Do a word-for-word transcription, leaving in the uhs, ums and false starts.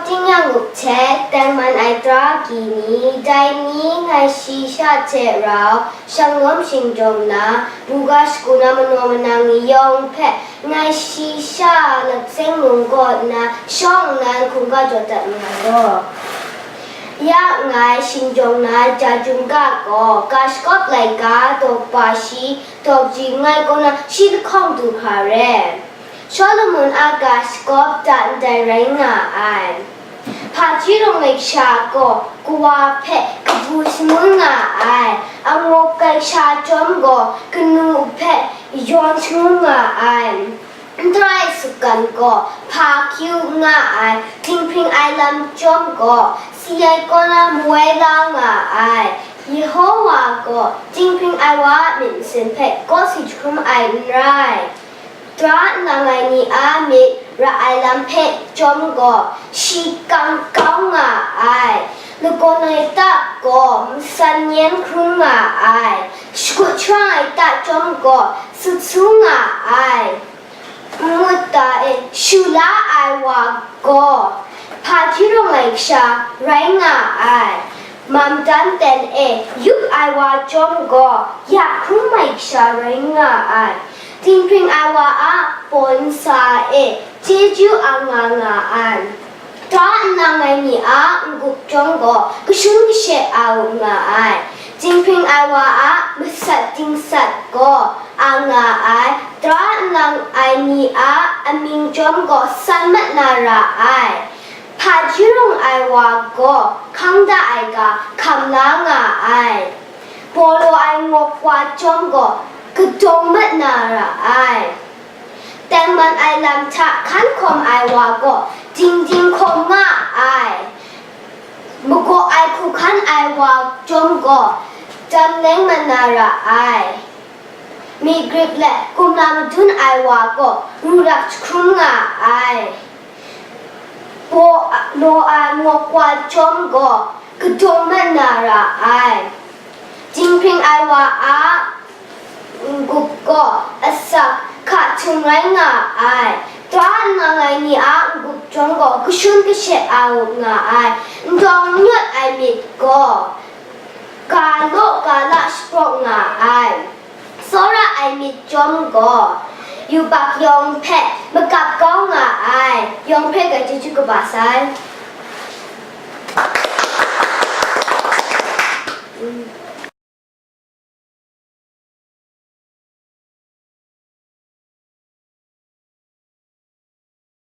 Shing yang up hte tengman ai tara agyi ni, dai ni ngai shi sha hte rau shanglawm shingjawng na, buga shagu na manaw manang ni yawng hpe ngai shi sha Lakseng Lung kaw nna shawng nnan hkungga jaw dat nga law. Ya ngai shingjawng na Jajung ga gaw ga shakawp laika tawkpa shi tawkji ngai kaw na shi lahkawng du hkra re. Shawlumon a ga shakawp da ndai rai nga ai. Hpaji rawng ai kasha gaw kawa hpe kabu shangun nga ai, angawk ai kasha chyawm gaw kanu hpe yawn shangun nga ai. Ndai sutgan gaw hpa hkyu nga ai, dinghpring ai lam chyawm gaw si ai kaw na mawai la nga ai. Yehowa gaw dinghpring ai wa a myit masin hpe kawsi jahkrum ai n rai. Tara nlang ai ni a myit ra ai lam hpe chyawm gaw, shi kang kau nga ai. Lagawn ai ta gaw masan yan hkrum nga ai. Shakut sharang ai ta chyawm gaw, sut su nga ai. Nmut ta e, shu la ai wa gaw, hpaji rawng ai kasha rai nga ai. Mamdan ten e yup ai wa chyawm gaw, ya hkrum ai kasha rai nga ai. Dinghpring ai wa a bawn sa e chyeju a nga nga ai. Tara nlang ai ni a n-gup chyawm gaw kashun kashe a u nga ai. Dinghpring ai wa a masat dingsat gaw a nga ai. Tara nlang ai ni a amying chyawm gaw san mat na ra ai. Hpaji rawng ai wa gaw hkang da ai ga hkam la nga ai. Baw law ai ngawk wa chyawm gaw kadawng mat na ra ai. Tengman ai lam hta hkan hkawm ai wa gaw dingding hkawm nga ai. Magaw ai hku hkan ai wa chyawm gaw dam leng mat na ra ai. Myi grip let kumla madun ai wa gaw ru rak jahkrum nga ai. Baw law ai ngawk wa chyawm gaw kadawng mat na ra ai. Dinghpring ai wa a n-gup gaw asak hka htung rai nga ai. Tara nlang ai ni a n-gup chyawm gaw kashun kashe a u nga ai. Ndawng nyawt ai myit gaw ga law ga la shapraw nga ai. Tsawra ai myit chyawm gaw yubak yawng hpe makap kau nga ai. Yawng hpe ga chyeju kaba sai.